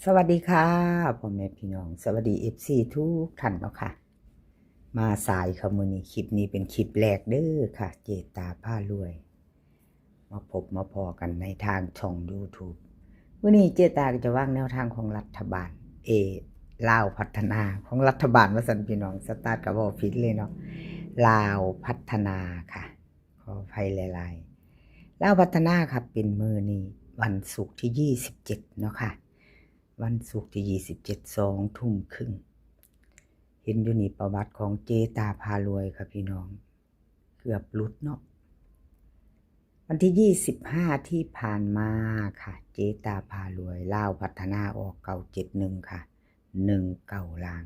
ສະຫວັດດີຄ່ະ ພໍ່ແມ່ພີ່ນ້ອງ ສະຫວັດດີ ເອັຟຊີ ທຸກທ່ານເນາະຄ່ະ. ມາສາຍຄ່ະມື້ນີ້ ຄລິບນີ້ເປັນຄລິບແລກເດີຄ່ະ ເຈຕາພາລວຍ ມາພົບມາພໍ້ກັນໃນທາງຊ່ອງ YouTube. ມື້ນີ້ເຈຕາກໍຈະວາງແນວທາງຂອງລັດຖະບານ ເອ ລາວພັດທະນາ ຂອງລັດຖະບານວ່າຊັ້ນພີ່ນ້ອງ ສະຕາດກໍເວົ້າຜິດເລີຍເນາະ ລາວພັດທະນາຄ່ະ. ຂໍອະໄພຫຼາຍໆ. ລາວພັດທະນາຄັບ ເປັນມື້ນີ້ວັນສຸກທີຍີ່ສິບເຈັດເນາະຄ່ະ ວັນສຸກທີຍີ່ສິບເຈັດ ສອງທຸ່ມຄຶ່ງ. ເຫັນຢູ່ນີ້ປະຫວັດຂອງເຈຕາພາລວຍຄ່ະພີ່ນ້ອງ ເກືອບຫຼຸດເນາະ. ວັນທີຍີ່ສິບຫ້າທີ່ຜ່ານມາຄ່ະ ເຈຕາພາລວຍ ລາວພັດທະນາອອກເກົ້າເຈັດໜຶ່ງຄ່ະ ໜຶ່ງເກົ້າລ່າງ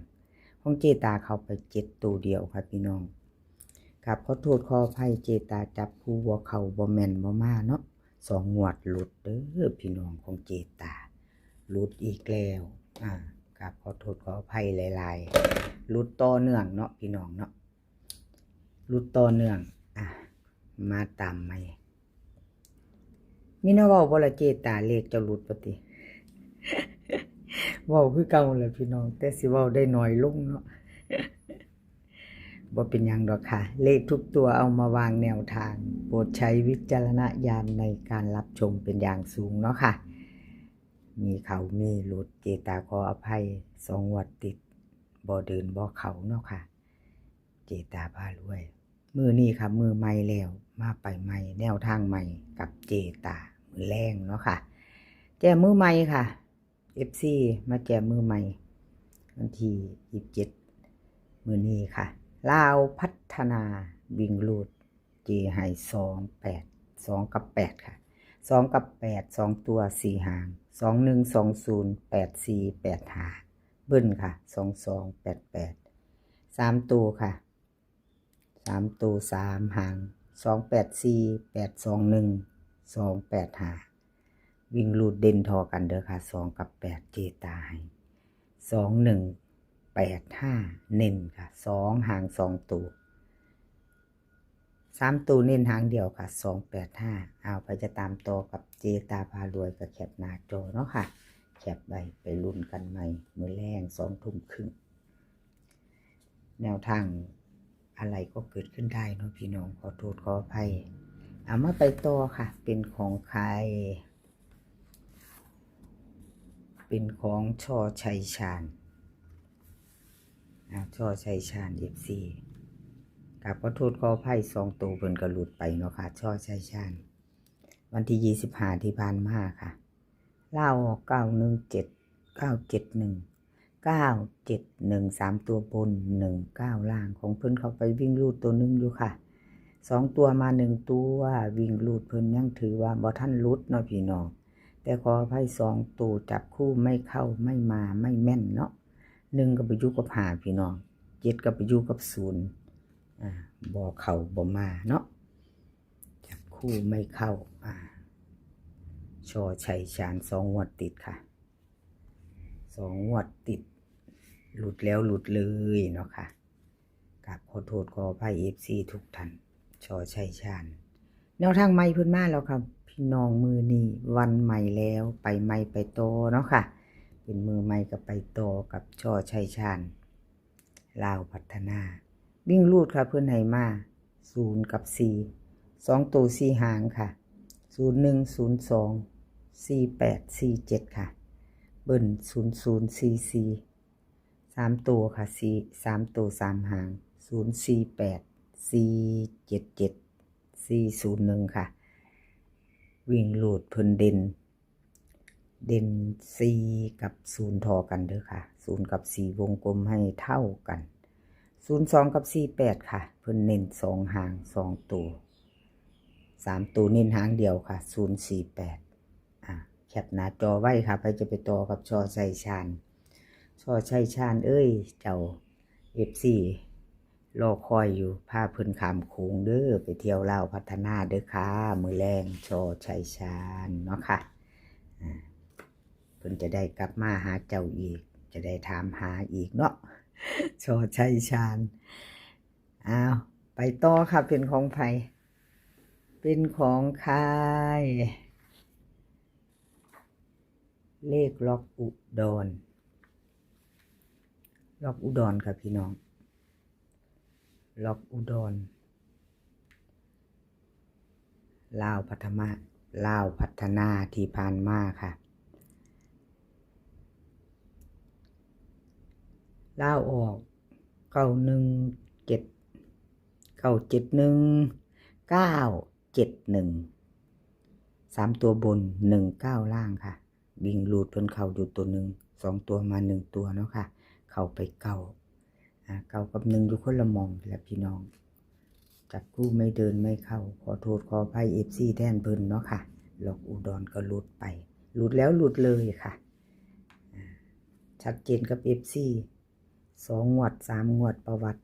ຂອງເຈຕາເຂົ້າໄປເຈັດໂຕດຽວຄ່ະພີ່ນ້ອງ. ກາບຂໍໂທດຂໍອະໄພ ເຈຕາຈັບຄູ່ບໍ່ເຂົ້າ ບໍ່ແມ່ນບໍ່ມາເນາະ ສອງງວດຫຼຸດເດີພີ່ນ້ອງ ຂອງເຈຕາ ຫຼຸດອີກແລ້ວ. ອາ ກາບຂໍໂທດຂໍອະໄພຫຼາຍໆ ຫຼຸດຕໍ່ເນື່ອງເນາະພີ່ນ້ອງເນາະ ຫຼຸດຕໍ່ເນື່ອງ. ອາ ມາຕາມໃໝ່ ມີແນວເວົ້າບໍ່ລະເຈຕາ ເລກເຈົ້າຫຼຸດບໍ່ຕິ? ເວົ້າຄືເກົ່າແຫຼະພີ່ນ້ອງ ແຕ່ຊິເວົ້າໄດ້ໜ້ອຍລົງເນາະ. ບໍ່ເປັນຫຍັງດອກຄ່ະ ເລກທຸກຕົວເອົາມາວາງແນວທາງ ໂປດໃຊ້ວິຈາລະນະຍານໃນການຮັບຊົມເປັນຢ່າງສູງເນາະຄ່ະ. ມີເຂົ້າມີຫຼຸດ ເຈຕາຂໍອະໄພ ສອງງວດຕິດ ບໍ່ເດີນບໍ່ເຂົ້າເນາະຄ່ະ ເຈຕາພາລວຍ. ມື້ນີ້ຄ່ະ ມື້ໃໝ່ແລ້ວ ມາໄປໃໝ່ ແນວທາງໃໝ່ກັບເຈຕາ ມື້ແລງເນາະຄ່ະ ແຈ່ມມື້ໃໝ່ຄ່ະ ເອັຟຊີ ມາແຈ່ມມື້ໃໝ່ ວັນທີຍີ່ສິບເຈັດ ມື້ນີ້ຄ່ະ. ລາວພັດທະນາ ວິ່ງຮູດ ເຈໃຫ້ສອງແປດ ສອງກັບແປດຄ່ະ ສອງກັບແປດ ສອງຕົວສີ່ຫາງ ສອງໜຶ່ງ ສອງສູນ ແປດສີ່ ແປດຫ້າ ເບິ້ນຄ່ະ ສອງສອງ ແປດແປດ ສາມໂຕຄ່ະ ສາມໂຕສາມຫາງ ສອງແປດສີ່ ແປດສອງໜຶ່ງ ສອງແປດຫ້າ. ວິ່ງຮູດເດັ່ນທໍ່ກັນເດີຄ່ະ ສອງກັບແປດ ເຈຕາໃຫ້ ສອງໜຶ່ງ ແປດຫ້າ ເນັ້ນຄ່ະ ສອງຫາງສອງໂຕ ສາມໂຕເນັ້ນຫາງດຽວຄ່ະ ສອງແປດຫ້າ. ເອົາ ໃຜຈະຕາມຕໍ່ກັບເຈຕາພາລວຍກໍແຄປໜ້າຈໍເນາະຄ່ະ ແຄປໄວ້ ໄປລຸ້ນກັນໃໝ່ມື້ແລງ ສອງທຸ່ມຄຶ່ງ. ແນວທາງອະໄລກໍເກີດຂຶ້ນໄດ້ເນາະພີ່ນ້ອງ ຂໍໂທດຂໍອະໄພ. ເອົາ ມາໄປຕໍ່ຄ່ະ ເປັນຂອງໃຜ? ເປັນຂອງ ຊໍໄຊຊານ ອາ ຊໍໄຊຊານ ເອັຟຊີ ກາບຂໍໂທດຂໍອະໄພ ສອງໂຕເພິ່ນກໍຫຼຸດໄປເນາະຄ່ະ ຊໍໄຊຊານ ວັນທີຍີ່ສິບຫ້າທີ່ຜ່ານມາຄ່ະ ລາວອອກເກົ້າໜຶ່ງເຈັດ ເກົ້າເຈັດໜຶ່ງ ເກົ້າເຈັດໜຶ່ງ ສາມຕົວບົນ ໜຶ່ງເກົ້າລ່າງ ຂອງເພິ່ນເຂົ້າໄປວິ່ງຮູດຕົວໜຶ່ງຢູ່ຄ່ະ ສອງຕົວມາໜຶ່ງຕົວ ວິ່ງຮູດເພິ່ນຍັງຖືວ່າບໍ່ທັນຫຼຸດເນາະພີ່ນ້ອງ ແຕ່ຂໍອະໄພ ສອງໂຕຈັບຄູ່ໄມ່ເຂົ້າ ໄມ່ມາ ໄມ່ແມ່ນເນາະ ໜຶ່ງກໍໄປຢູ່ກັບຫ້າພີ່ນ້ອງ ເຈັດກໍໄປຢູ່ກັບສູນ ອາ ບໍ່ເຂົ້າບໍ່ມາເນາະ ຈັບຄູ່ໄມ່ເຂົ້າ ອາ ຊໍໄຊຊານ ສອງງວດຕິດຄ່ະ ສອງງວດຕິດ ຫຼຸດແລ້ວຫຼຸດເລີຍເນາະຄ່ະ. ກາບຂໍໂທດຂໍອະໄພ ເອັຟຊີ ທຸກທ່ານ ຊໍໄຊຊານ ແນວທາງໃໝ່ເພິ່ນມາແລ້ວຄ່ະພີ່ນ້ອງ ມື້ນີ້ວັນໃໝ່ແລ້ວ ໄປໃໝ່ໄປຕໍ່ເນາະຄ່ະ ເປັນມື້ໃໝ່ກໍໄປຕໍ່ກັບ ຊໍໄຊຊານ ລາວພັດທະນາ ວິ່ງຮູດຄ່ະ ເພິ່ນໃຫ້ມາສູນກັບສີ່ ສອງໂຕສີ່ຫາງຄ່ະ ສູນໜຶ່ງ ສູນສອງ ສີ່ແປດ ສີ່ເຈັດຄ່ະ ເບິ້ນ ສູນສູນ ສີ່ສີ່ ສາມໂຕຄ່ະ ສີ່ ສາມໂຕສາມຫາງ ສູນສີ່ແປດ ສີ່ເຈັດເຈັດ ສີ່ສູນໜຶ່ງຄ່ະ. ວິ່ງຮູດເພິ່ນເດັ່ນ ເດັ່ນສີ່ກັບສູນທໍ່ກັນເດີຄ່ະ ສູນກັບສີ່ວົງກົມໃຫ້ເທົ່າກັນ ສູນສອງກັບສີ່ແປດຄ່ະ ເພິ່ນເນັ້ນສອງຫາງສອງໂຕ ສາມໂຕເນັ້ນຫາງດຽວຄ່ະ ສູນສີ່ແປດ. ອາ ແຄປໜ້າຈໍໄວ້ຄ່ະ ໃຜຈະໄປຕໍ່ກັບ ຊໍໄຊຊານ ຊໍໄຊຊານເອີຍ ເຈົ້າ ເອັຟຊີ ລໍຄອຍຢູ່ ພາເພິ່ນຂ້າມໂຂງເດີ ໄປທ່ຽວລາວພັດທະນາເດີຄ່ະ ມື້ແລງ ຊໍໄຊຊານເນາະຄ່ະ ອາ ເພິ່ນຈະໄດ້ກັບມາຫາເຈົ້າອີກ ຈະໄດ້ຖາມຫາອີກເນາະ ຊໍໄຊຊານ. ອ້າວ ໄປຕໍ່ຄ່ະ ເປັນຂອງໃຜ? ເປັນຂອງໃຄ? ເລກລັອກອຸດອນ ລັອກອຸດອນຄ່ະພີ່ນ້ອງ ລັອກອຸດອນ ລາວພັດທະນາ ລາວພັດທະນາທີ່ຜ່ານມາຄ່ະ ລາວອອກ ເກົ້າໜຶ່ງເຈັດ ເກົ້າເຈັດໜຶ່ງ ເກົ້າເຈັດໜຶ່ງ ສາມຕົວບົນ ໜຶ່ງເກົ້າລ່າງຄ່ະ ວິ່ງຮູດເພິ່ນເຂົ້າຢູ່ຕົວໜຶ່ງ ສອງຕົວມາໜຶ່ງຕົວເນາະຄ່ະ ເຂົ້າໄປເກົ້າ ອາ ເກົ້າກັບໜຶ່ງຢູ່ຄົນລະໝ່ອງແຫຼະພີ່ນ້ອງ ຈັບຄູ່ໄມ່ເດີນໄມ່ເຂົ້າ ຂໍໂທດຂໍອະໄພເອັຟຊີແທນເພິ່ນເນາະຄ່ະ ລັອກອຸດອນກໍຫຼຸດໄປ ຫຼຸດແລ້ວຫຼຸດເລີຍຄ່ະ ອາ ຊັດເຈນກັບເອັຟຊີ ສອງງວດ ສາມງວດ ປະຫວັດ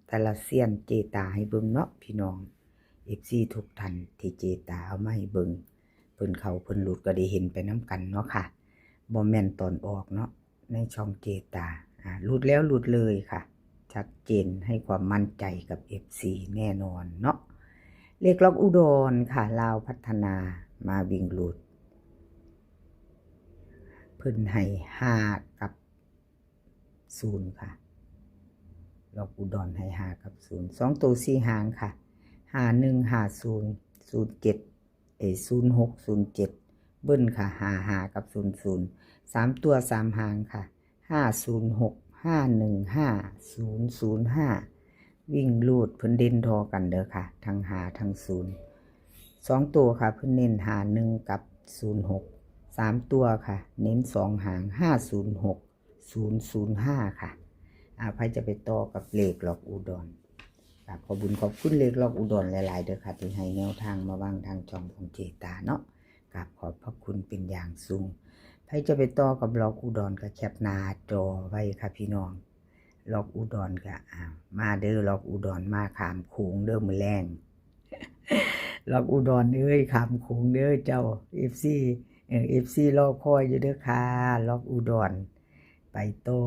ແຕ່ລະຊຽນເຈຕາໃຫ້ເບິ່ງເນາະພີ່ນ້ອງ ເອັຟຊີທຸກທ່ານທີ່ເຈຕາເອົາມາໃຫ້ເບິ່ງ ເພິ່ນເຂົ້າເພິ່ນຫຼຸດກໍໄດ້ເຫັນໄປນຳກັນເນາະຄ່ະ ບໍ່ແມ່ນຕອນອອກເນາະ ໃນຊ່ອງເຈຕາ ອາ ຫຼຸດແລ້ວຫຼຸດເລີຍຄ່ະ ຊັດເຈນໃຫ້ຄວາມໝັ້ນໃຈກັບເອັຟຊີແນ່ນອນເນາະ ເລກລັອກອຸດອນຄ່ະ ລາວພັດທະນາ ມາວິ່ງຮູດ ເພິ່ນໃຫ້ຫ້າກັບ ສູນຄ່ະ ລັອກອຸດອນໃຫ້ຫ້າກັບສູນ ສອງໂຕສີ່ຫາງຄ່ະ ຫ້າໜຶ່ງ ຫ້າສູນ ສູນເຈັດ ເອີ ສູນຫົກ ສູນເຈັດ ເບິ້ນຄ່ະ ຫ້າຫ້າກັບສູນສູນ ສາມຕົວສາມຫາງຄ່ະ ຫ້າສູນຫົກ ຫ້າໜຶ່ງຫ້າ ສູນສູນຫ້າ ວິ່ງຮູດເພິ່ນເດັ່ນທໍ່ກັນເດີຄ່ະ ທັງຫ້າທັງສູນ ສອງໂຕຄ່ະ ເພິ່ນເນັ້ນຫ້າໜຶ່ງກັບສູນຫົກ ສາມຕົວຄ່ະ ເນັ້ນສອງຫາງ ຫ້າສູນຫົກ ສູນສູນຫ້າຄ່ະ ອາ ໃຜຈະໄປຕໍ່ກັບເລກລັອກອຸດອນ ກາບຂອບບຸນຂອບຄຸນເລກລັອກອຸດອນຫຼາຍໆເດີຄ່ະ ທີ່ໃຫ້ແນວທາງມາວາງທາງຊ່ອງຂອງເຈຕາເນາະ ກາບຂອບພະຄຸນເປັນຢ່າງສູງ ໃຜຈະໄປຕໍ່ກັບລັອກອຸດອນກໍແຄປໜ້າຈໍໄວ້ຄ່ະພີ່ນ້ອງ ລັອກອຸດອນກໍ ອາ ມາເດີ ລັອກອຸດອນ ມາຂ້າມໂຂງເດີມື້ແລງ ລັອກອຸດອນເອີຍ ຂ້າມໂຂງເດີເຈົ້າ ເອັຟຊີ ເອີ ເອັຟຊີລໍຄອຍຢູ່ເດີຄ່ະ ລັອກອຸດອນ ໄປຕໍ່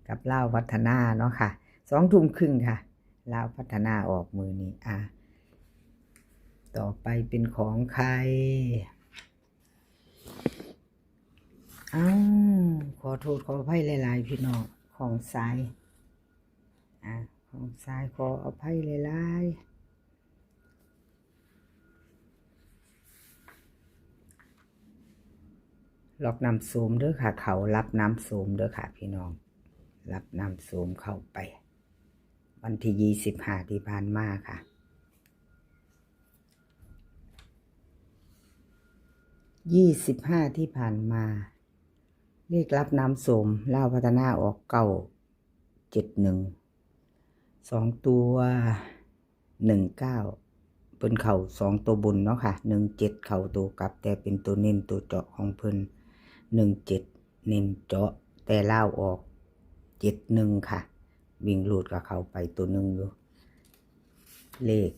ກັບລາວພັດທະນາເນາະຄ່ະ ສອງທຸ່ມຄຶ່ງຄ່ະ ລາວພັດທະນາອອກມື້ນີ້ ອາ ຕໍ່ໄປເປັນຂອງໃຜ? ອ້າວ ຂໍໂທດຂໍອະໄພຫຼາຍໆ ພີ່ນ້ອງ ຂອງຊາຍ ອາ ຂອງຊາຍ ຂໍອະໄພຫຼາຍໆ ລັອກນ້ຳໂສມເດີຄ່ະ ເຂົ້າລັບນ້ຳໂສມເດີຄ່ະພີ່ນ້ອງ ລັບນ້ຳໂສມເຂົ້າໄປ ວັນທີຊາວຫ້າທີ່ຜ່ານມາຄ່ະ ຊາວຫ້າທີ່ຜ່ານມາ ເລກລັບນ້ຳໂສມ ລາວພັດທະນາອອກເກົ້າເຈັດໜຶ່ງ ສອງຕົວ ໜຶ່ງເກົ້າ ເພິ່ນເຂົ້າສອງໂຕບົນເນາະຄ່ະ ໜຶ່ງເຈັດເຂົ້າໂຕກັບ ແຕ່ເປັນໂຕເນັ້ນໂຕເຈາະຂອງເພິ່ນ ໜຶ່ງເຈັດເນັ້ນເຈາະ ແຕ່ລາວອອກເຈັດໜຶ່ງຄ່ະ ວິ່ງຮູດກໍເຂົ້າໄປໂຕໜຶ່ງຢູ່ ເລກ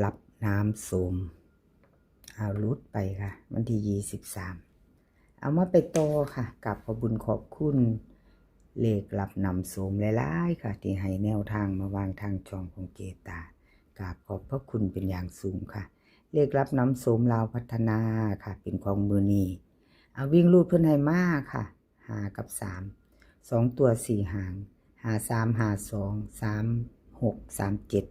ລັບນ້ຳໂສມ ເອົາ ຫຼຸດໄປຄ່ະ ວັນທີຊາວສາມ ເອົາ ມາໄປຕໍ່ຄ່ະ ກາບຂອບບຸນຂອບຄຸນເລກລັບນ້ຳໂສມຫຼາຍໆຄ່ະ ທີ່ໃຫ້ແນວທາງມາວາງທາງຊ່ອງຂອງເຈຕາ ກາບຂອບພະຄຸນເປັນຢ່າງສູງຄ່ະ ເລກລັບນ້ຳໂສມລາວພັດທະນາຄ່ະ ເປັນຂອງມື້ນີ້ ເອົາ ວິ່ງຮູດເພິ່ນໃຫ້ມາຄ່ະ ຫ້າກັບສາມ ສອງຕົວສີ່ຫາງ ຫ້າສາມຫ້າສອງ ສາມຫົກສາມເຈັດ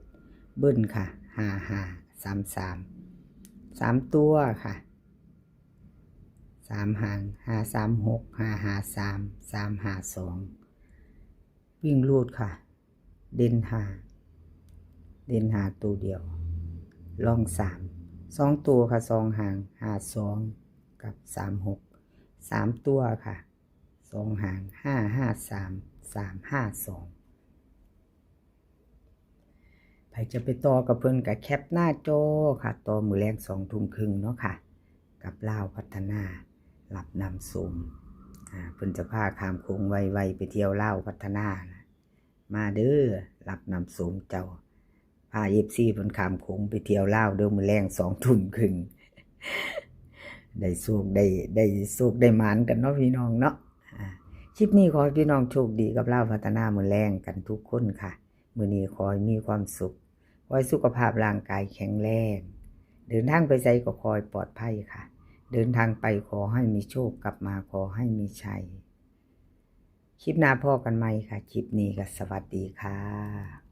ເບິ້ນຄ່ະ ຫ້າຫ້າສາມສາມ ສາມຕົວຄ່ະ ສາມຫາງ ຫ້າສາມຫົກ ຫ້າຫ້າສາມ ສາມຫ້າສອງ ວິ່ງຮູດຄ່ະ ເດັ່ນຫ້າ ເດັ່ນຫ້າໂຕດຽວ ລອງສາມ ສອງໂຕຄ່ະ ສອງຫາງ ຫ້າສອງກັບສາມຫົກ ສາມຕົວຄ່ະ ສອງຫາງ ຫ້າຫ້າສາມ ສາມຫ້າສອງ ໃຜຈະໄປຕໍ່ກັບເພິ່ນກໍແຄປໜ້າຈໍຄ່ະ ຕໍ່ມື້ແລງສອງທຸ່ມຄຶ່ງເນາະຄ່ະ ກັບລາວພັດທະນາ ລັບນ້ຳໂສມ ອາ ເພິ່ນຈະພາຂ້າມໂຂງໄວໆ ໄປທ່ຽວລາວພັດທະນາ ມາເດີ ລັບນ້ຳໂສມເຈົ້າ ພາເອັຟຊີເພິ່ນຂ້າມໂຂງໄປທ່ຽວລາວເດີ ມື້ແລງສອງທຸ່ມຄຶ່ງ ໄດ້ໂຊກ ໄດ້ ໄດ້ໂຊກໄດ້ໝານກັນເນາະພີ່ນ້ອງເນາະ ອາ ຄລິບນີ້ຂໍໃຫ້ພີ່ນ້ອງໂຊກດີກັບລາວພັດທະນາມື້ແລງກັນທຸກຄົນຄ່ະ ມື້ນີ້ຂໍໃຫ້ມີຄວາມສຸກ ຂໍໃຫ້ສຸຂະພາບຮ່າງກາຍແຂງແຮງ ເດີນທາງໄປໃສກໍຂໍໃຫ້ປອດໄພຄ່ະ ເດີນທາງໄປຂໍໃຫ້ມີໂຊກ ກັບມາຂໍໃຫ້ມີໄຊ. ຄລິບໜ້າພໍ້ກັນໃໝ່ຄ່ະ. ຄລິບນີ້ກໍສະຫວັດດີຄ່ະ.